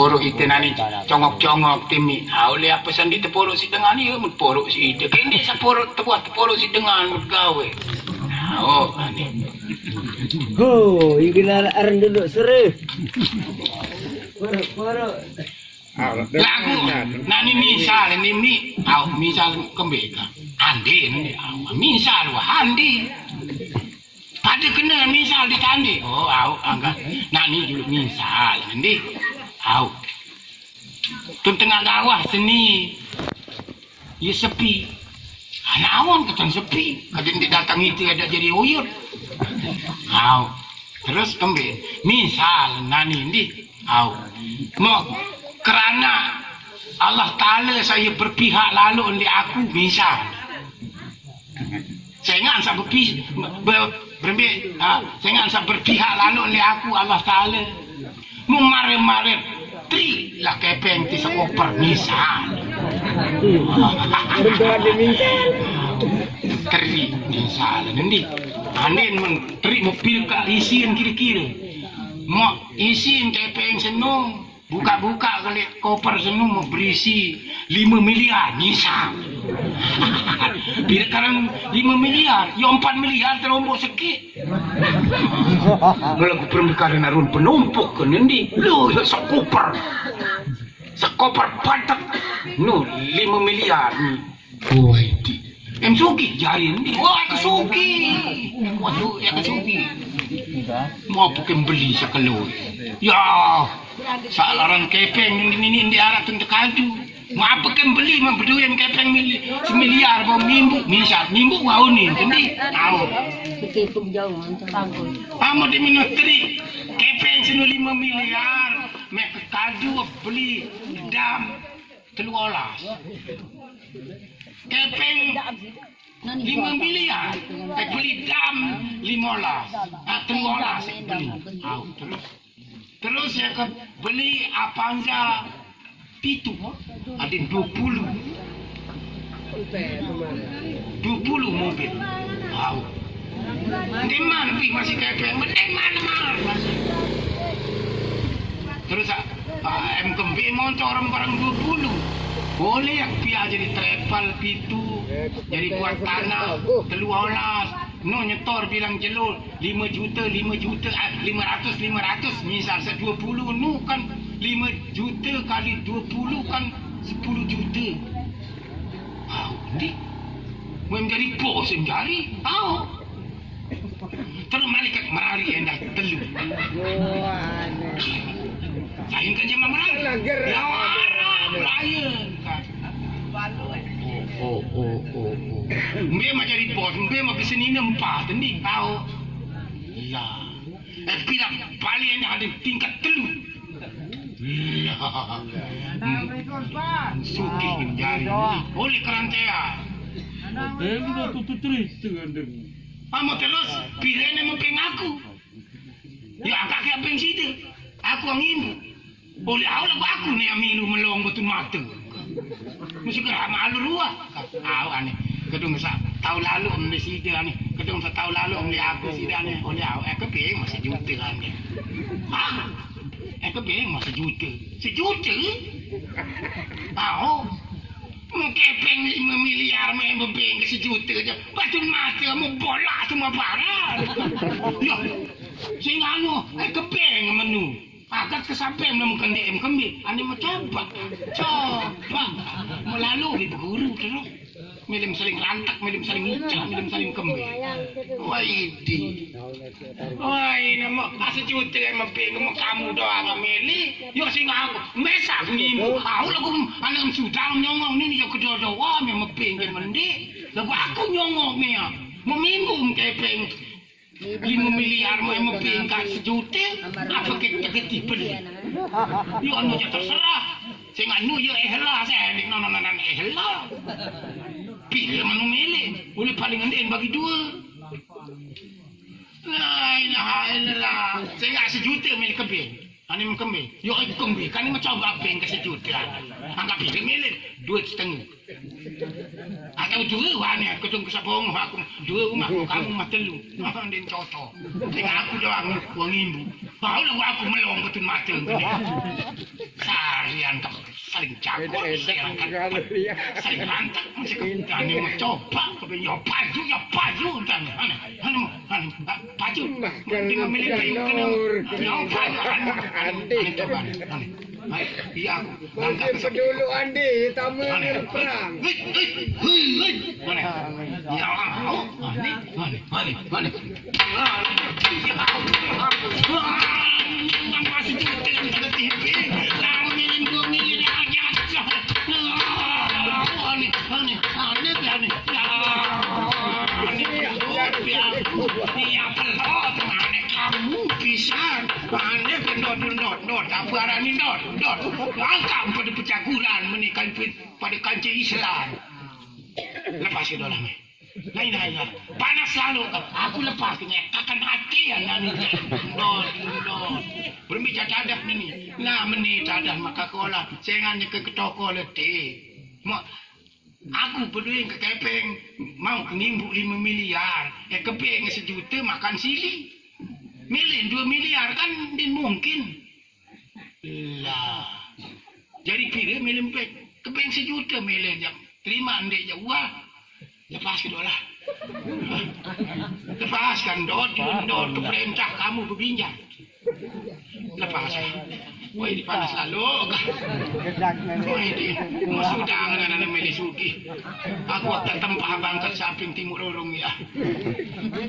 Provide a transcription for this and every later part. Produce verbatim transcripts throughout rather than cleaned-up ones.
Porok ite nani congok-congok timi. Au le apa sandi teporok si dengan iya, mun porok si ite. Kende sa porok tebuah teporok si dengan mun gawe. Au, ane. Ho, iki nar aren duduk sere. Porok-porok. Lagu, nani misal, ni, ni, au, misal kembe ka. Andin, au, misal, wah, andin. Pada kena misal ditanding. Oh, au, angkat. Nani dulu misal, endi? Au. Tun tengah gawah seni. Ye sepi. Anawan keton sepi. Kadin didatang itu ada jadi uyut. Au. Terus kembe. Misal, nani, endi? Au. Mau kerana Allah Ta'ala saya berpihak lalu endi aku, misal. Sengaq saq bepi-, be-, berembe, ha, sengaq saq berpihak laloq leq aku Allah Taala. Mun mare-mare teriq lah kepeng ti sekoper, misal. Teriq, misal. Endi? Andin mun teriq mepil ka isin kire-kire. Mok isin kepeng senung. Buka-buka kali koper senu mau berisi lima miliar, misal. Bila sekarang lima miliar, ya empat miliar terombok sekit. Kalau aku pernah kali narun penumpuk ke nendi, lu ya sok koper. Sekoper patek. Nu lima miliar ni. Woi, di. Em sugih jari ni. Wah, aku sugih. Aku, aku, aku sugih. Mau apa kau beli sekelo? Ya, salaran kepeng ni, ni, ni, di arah tu tekadu. Mau apa kau beli, mau berdua yang kepeng mili-, semiliar, mau mimbu, misal, mimbu wau ni, jadi, tahu. Amat di ministeri, kepeng sini lima miliar, mek tekadu beli dam. Telu olas. Kepeng lime miliar, eh, beli dam lime olas. Ah, telu olas beli. Au, terus. Terus ya kan, beli Avanza pitu, ada dua puluh. Dua puluh mobil. Au. Ndeqman pi masih kepeng, ndeqman, man, masih. Terus, ah, ah, em kembe montor barang dua puluh. Boleh ya, pia jadi travel pitu, jadi buat tanah, telu olas. No nyetor bilang jelo, lima juta, lima juta, ah, lima ratus, lima ratus, misal sa dua puluh, no kan lima juta kali dua puluh kan sepuluh juta. Au, ndi? Mun jari bos, jari. Au. Terus malikat merari endah telu. Lain kan zaman merari. Ya, lain kan. Oh, oh, oh, oh, oh. Mbe mah jari bos, mbe mah kesenine empat, ndi? Au. Iya. Eh, bilang paling endah ada tingkat telu. Iya. Sugih jari. Oleh kerantean. Anak mereka. Amaq terus, pirene mepeng aku. Ya, angkaq ke peng side. Aku angin. Oleh au lagu aku ne milu melong betul mate. Mesti gerak malu ruah. Au ane. Kedung sa tau lalu meli side ane. Kedung sa tau lalu meli aku side ane. Oleh au, eh, kepeng masih juta ane. Ah. Eh, kepeng masih juta. Sejuta? Au. Mau kepeng lima miliar, main bebeng ke sejuta aja. Betul mate, mau bola semua parah. Ya. Sing anu, eh, kepeng menu. Agat kesampe menu kende em kembe. Ane mau coba. Coba. Melalu di guru terus. Milim saling lantak, milim saling icah, milim saling kembe. Wah, idi. Wah, ini mau kasih cuti kan meping, mau kamu doang milih. Yo sing aku, mesak ngimbu. Aku lagu anak sudah nyongong ini yo kedodo. Wah, memang meping ke mendi. Lagu aku nyongong nih ya. Mau minggu kepeng. Lima miliar mau emang pingkat sejuta, apa kita ketih beli? Yo anu aja terserah. Sing anu yo ikhlas, eh, ning nono-nono ikhlas. Pilih menu milih, boleh paling ngendek bagi dua. La ilaha illallah. Sing sejuta milih kebin. Ane mekembe, yo iku kembe, kan ini mencoba ping ke sejuta. Anggap ini milih dua setengah. Atau dua, wah, ane, kedung kesabong, aku dua rumah, kamu mah telu. Mah, ndin cocok. Sing aku doang, wong imbu. Mau lah aku melong betul mata. Sa, Yang tak saling jago, saling angkat, saling lantak, mesti kau berani mencoba, kau punya payu, ya payu, dan aneh, aneh, aneh, payu. Dia memilih payu kena, ya payu, aneh, aneh, aneh, coba, aneh, aneh. Iya, aku langkah ke dulu, Andi, tamu aneh. Perang. Hei, hei, hei, hei. Mana? Ya, oh, aneh, aneh, aneh, aneh. Kamu bisa, aneh, ndot, ndot, ndot, apa arah ni, ndot, ndot. Langkah pada pecaguran menikah pada kancil Islam. Lepas ke dolah meh. Lain ayat. Panas lalu. Aku lepas ke nyek. Kakan hati yang nani. Dol, dol. Berembi cacadah nini. Nah, meni cadah maka kolah. Sengan nyeke ke toko letih. Mak, aku peduli ke kepeng. Mau ke nimbuk lima miliar. Eh, kepeng sejuta makan sili. Milih dua miliar kan din mungkin. Lah. Jadi pire milih empek? Kepeng sejuta milih jam. Terima ndek jauh. Lepas ke dolah. Lepaskan, Dot, Dot, perintah kamu berpinjam. Lepas. Wah, ini panas lalu. Wah, ini. Mau sudah dengan anak milih suki. Aku akan tempah bangkat samping timur rorong ya.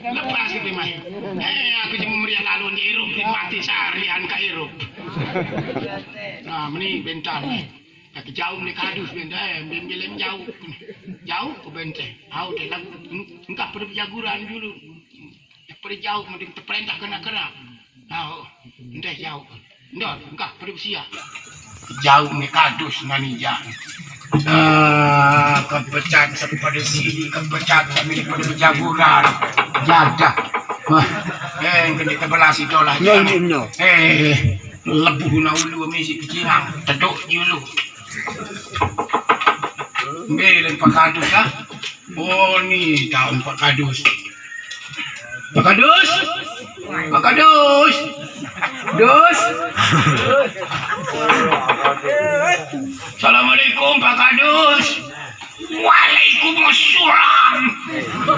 Lepas itu, Mai. Eh, aku cuma meriah lalu nyerup, mati seharian ka irup. Nah, meni bentar, Mai. Kaki jauh ni kadus benteng, eh, bembelem jauh. Jauh ke benteng. Au, te lagu, engkah pada jaguran dulu. Pada jauh, mending terperintah kena kena. Au, entah jauh. Ndor, engkah pada bersiap. Jauh ni kadus nani jauh. Ah, kepecat sampai pada sini, kepecat sampai pada jaguran. Jadah. Wah, eh, kena tebelah situ lah. Nyo, nyo, nyo. Eh, lebuh na ulu misi kecirang, teduk je ulu. Ambil Pak Kadus lah. Oh, ni tahu Pak Kadus. Pak Kadus? Pak Kadus? Dus? Assalamualaikum, Pak Kadus. Waalaikumsalam.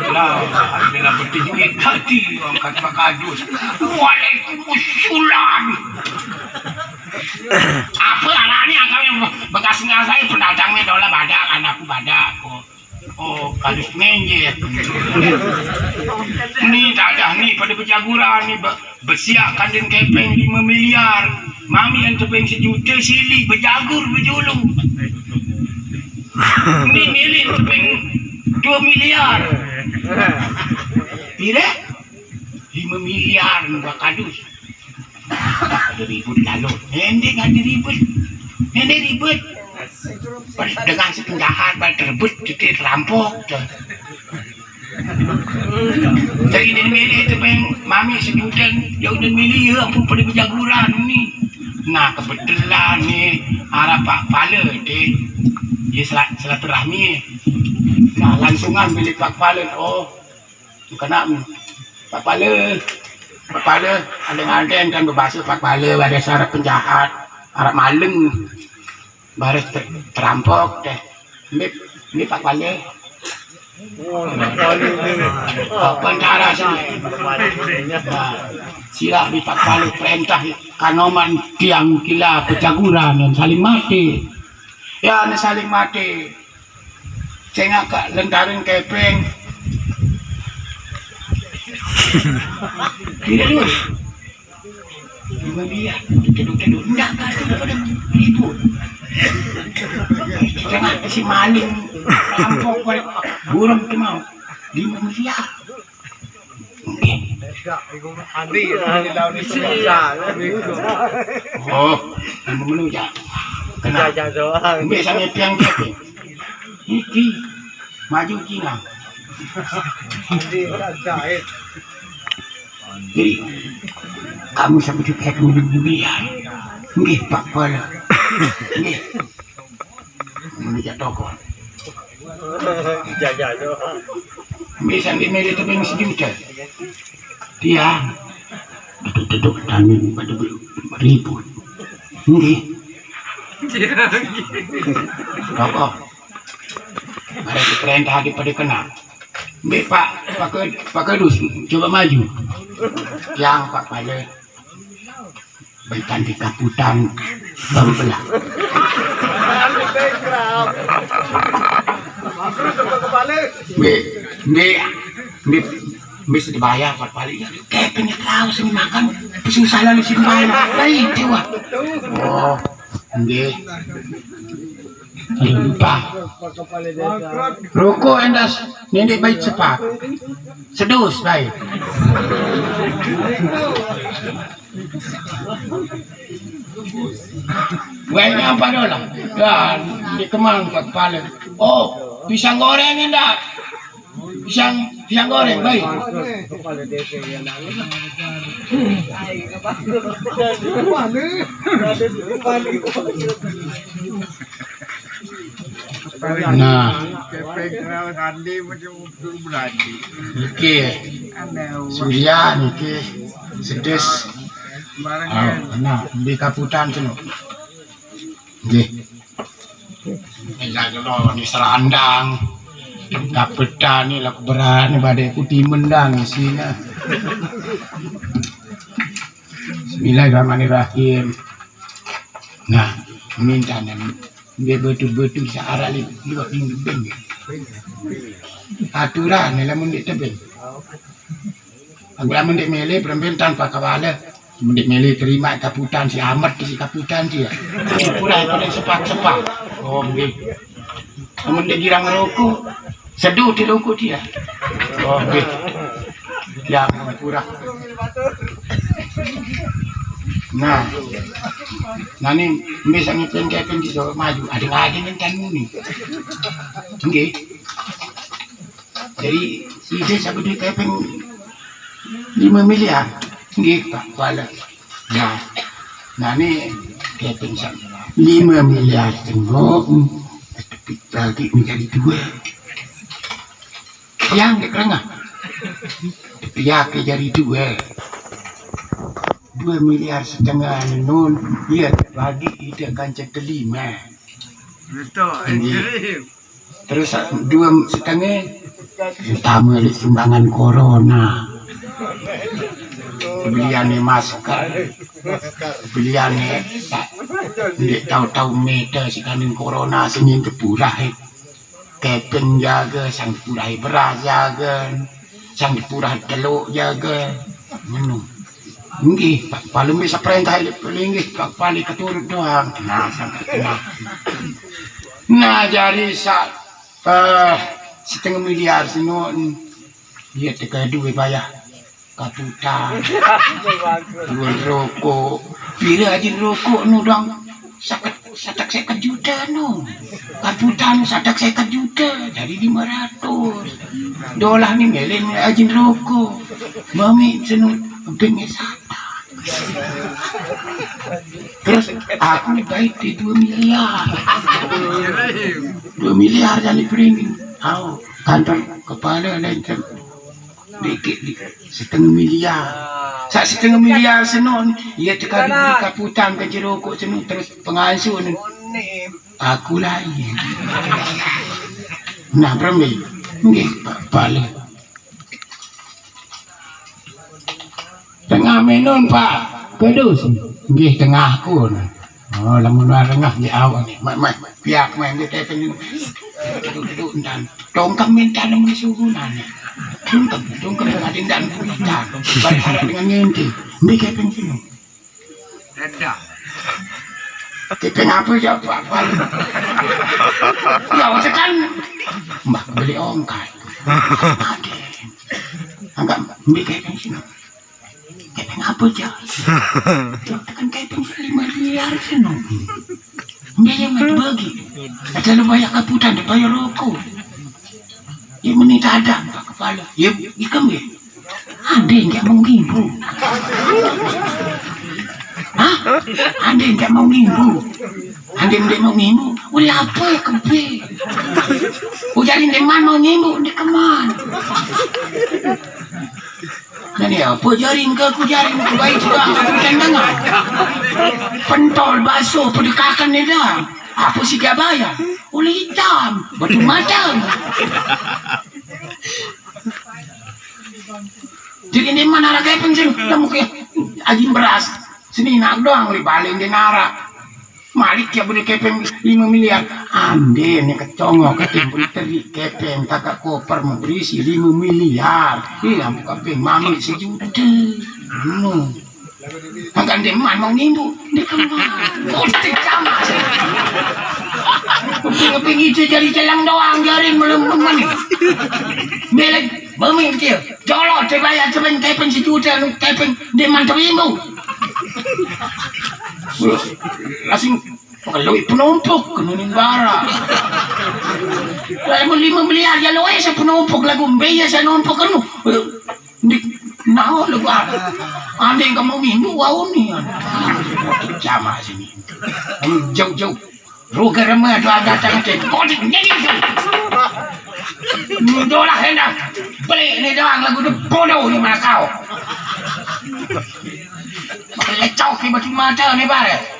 Lah, bila bertujuh tadi angkat Pak Kadus. Waalaikumsalam. Apa anak ni angkat yang bekas ngasai pendatang ni dolah badak, anakku badak. Oh, oh, kadus ngenjek. Ni dadah ni pada berjaguran ni be-, bersiap kandin kepeng lima miliar. Mami yang kepeng sejuta sili berjagur berjulu. Ni milik kepeng dua miliar. Pira? Lima miliar ni bakadus. Ada ribut lalu. Nende ada ribut. Nende ribut. Pas dengan si penjahat, pas terebut, kita terampok tu. Jadi dia milih tu, peng mami sejuta, dia udah milih, ya ampun, pada berjaguran ni. Nah, kebetulan ni, arah Pak Pala, dia, dia silat-, silaturahmi. Nah, langsungan milih Pak Pala. Oh, tu kena ni. Pak Pala, Pak Pala, ada nganten kan berbahasa Pak Pala, ada syarat penjahat, arah maling, baris ter-, terampok deh. Ini, ini Pak Pala. Oh, pentara sini. Nah, sila di Pak Pala perintah kanoman tiang kila pecaguran yang saling mati. Ya, ni saling mati. Cengak kak lentaran kepeng. Tidak dulu. Lima miliar. Keduk-keduk. Ndak kak tu pada ribut. Cengak si maling. Rampok pada burung tu mau. Lima miliar. Andi, andi lawan ni. Oh, yang menu ya. Kena. Ambil sama piang dia tu. Iki. Maju kina. Andi, jahit. Jadi, kamu sampai di pihak dulu ya. Nggih, Pak Pala. Nggih. Menuju toko. Jajah tu. Bisa di meja tu memang sejuta. Dia duduk-duduk dan pada ribut. Nggih. Rokok. Mari perintah di pada kena. Ambil Pak, Pak Ked-, Pak Kedus, coba maju. Yang Pak Pale. Baikan di kaputan baru belah. Ambil, ambil, ambil, ambil sudah bayar Pak Pale. Ya, kayak punya kau sini makan. Susah lalu sini bayar. Baik, coba. Oh, ambil. Aduh, lupa. Rokok endas nenek baik cepat. Sedus baik. Baiknya apa dolah? Dan di kemang ke kepala. Oh, pisang goreng endak. Pisang, pisang goreng baik. Nah. Kepeng raos andi macam berani. Niki. Aneh. Surya niki sedes. Sembarangan. Oh, nah, di kaputan sini. Nggih. Enggak jelo ni serandang. Kaputan ni laku berani badai putih mendang isinya. Bismillahirrahmanirrahim. Nah, minta nem dia betul-betul searah li-, liwat minggu ben. Aturan ni lamun dik tebing. Aku lamun dik milih beremben tanpa kawala. Mun dik milih terima kaputan si amat si kaputan dia. Pura paling sepak-sepak. Oh, nggih. Mun dik girang rokok, seduh di rokok dia. Oh, nggih. Ya, pura. Nah. Nah, ni, mbe sange pengke pengki so maju. Ada lagi nih kan ni. Nggih. Jadi, ide sabe duit kepeng lima miliar. Nggih, Pak Kuala. Nah, nah ni kepeng sa-, lima miliar tengok. Tapi bagi menjadi dua. Yang di tengah. Tapi ya ke jadi dua. Dua miliar setengah nun. Iya, bagi ide kancet kelima. Betul. Nggih. Terus, ah, dua setengah utama di sumbangan corona. Beliannya masker, beliannya sa-, ndik tahu-tahu meter sikaning corona sini tepurah, eh. Kepeng jaga, sang tepurah beras jaga, sang tepurah teluk jaga. Ngono. Nggih, Pak Kepala bisa perintah linggih, Pak Kepala keturut doang. Nah, sampai kena. Nah, jadi sa-, eh, setengah miliar senun. Dia teka duit bayar. Kaputan. Jual rokok. Bila aja rokok nu dong. Sakat, satak seket juta nu. Kaputan satak seket juta. Jadi lima ratus. Dolah ni melin aja rokok. Mami senun. Empingnya satak. Terus aku baik di dua miliar. Dua miliar jadi premi. Au, kantor kepala lain kan. Dikit, dikit. Setengah miliar. Sa setengah miliar senun. Iya tekan beli kaputan ke jerukuk senun terus pengasuh ni. Aku lain. Nah, berembe. Nggih, Pak Kepala. Tengah menun, Pak. Kedus. Nggih, tengah aku. Oh, lamun tengah di awak ni. Mai, mai, mai. Piak, mai, dia kepeng ni. Duduk, duduk, entan. Tongkam minta lamun sugunan. Tongkam, tongkam dengan dindan kulitan. Balik anak dengan ngenti. Nggih, kepeng sini. Dadah. Kepeng apa je, apa, apa? Ya, tekan. Mbah, beli ongkat. Ada. Angkat, ambil kepeng sini. Kepeng apa je? Ya, tekan kepeng lima miliar sini. Ambil yang ada bagi. Ada lu bayar kaputan, ada bayar rokok. Ya, meni dadang, Pak Kepala. Ya, ikam ya. Ada yang nggak mau ngimbu. Hah? Ada yang nggak mau ngimbu. Ada yang nggak mau ngimbu. Wala apa ya kebe? Ujarin deman mau ngimbu, di keman. Nah, ni apa jaring ke aku jaring ke baik juga aku tendang. Pentol basuh pedekakan ni dah. Apa si dia bayar? Uli hitam, batu mata. Jadi ni mana rakyat pensiun? Kamu ke ajin beras. Sini nak doang li paling di narak. Malik ya beli kepeng lima miliar. Ambil ni kecongok ketimbun teri kepeng kakak koper mau berisi lima miliar. Iya bukan peng mami sejuta. Hmm. Makan deman mau ngimbu. Di kemana? Kotik sama sih. Keping-keping itu jadi celang doang jaring belum temen. Belek bumi kecil. Jolo dibayar cepeng kepeng sejuta nu kepeng deman terimbu. Lasing Kalau penumpuk kena ni bara. Lagu lima miliar ya lo esa penumpuk lagu mbeya saya numpuk kenu. Di naon lagu apa? Andai kamu minggu wau ni. Sama sini. Jauh-jauh. Ruga rema tu agak tak kecil. Kau di ni tu. Dolah hendak. Beli ni doang lagu tu bodoh ni mana kau. Lecok ni batu mata ni bare.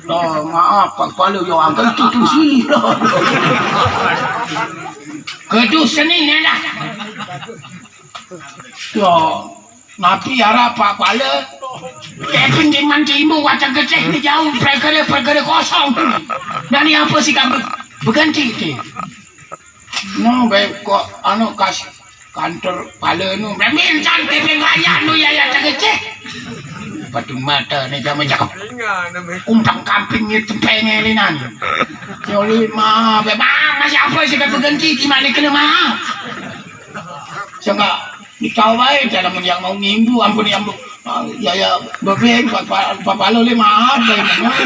Oh, maaf, Pak Kepala, yo angkat itu tu sini. Kedu seni ni dah. Yo, napi arah Pak Kepala? Kepin di manti ibu watak kecil ni jauh perkara-perkara kosong. Dan ni apa sih kamu berganti tu? No, baik kok anu kas kantor pala nu. Minsan keping ayah nu ya ya cekecek. Batu mata ni sama cakap. Umpang kamping ni tempeng linan. Yoli ma bebang masih apa sih kata ganti di mana kena ma. Sehingga ditahu baik dalam yang mau ngimbu ampun yang bu. Ah, ya ya bebeng papa papa lo lima ada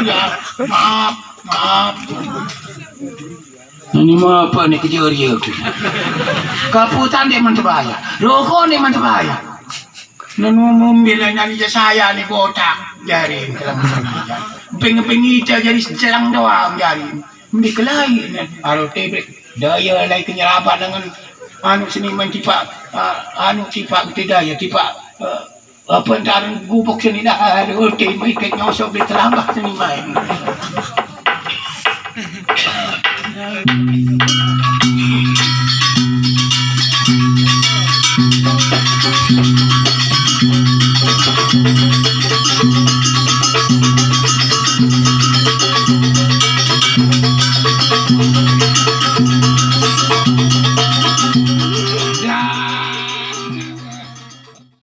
ya maaf maaf. Ini mau apa ni kejar dia aku? Kaputan dia mantap bayar. Rokok dia mantap bayar. Nanu membela nani je saya ni botak. Jari kalau peng pengita jadi selang doang jari. Mesti kelai ni. Aro tebek. Daya lai kenyerabat dengan anu seniman tipak ah, anu tipak kita daya tipak ah, apa ntar gubuk sini dah. Aduh, tim ikat nyosok di terlambat sini main.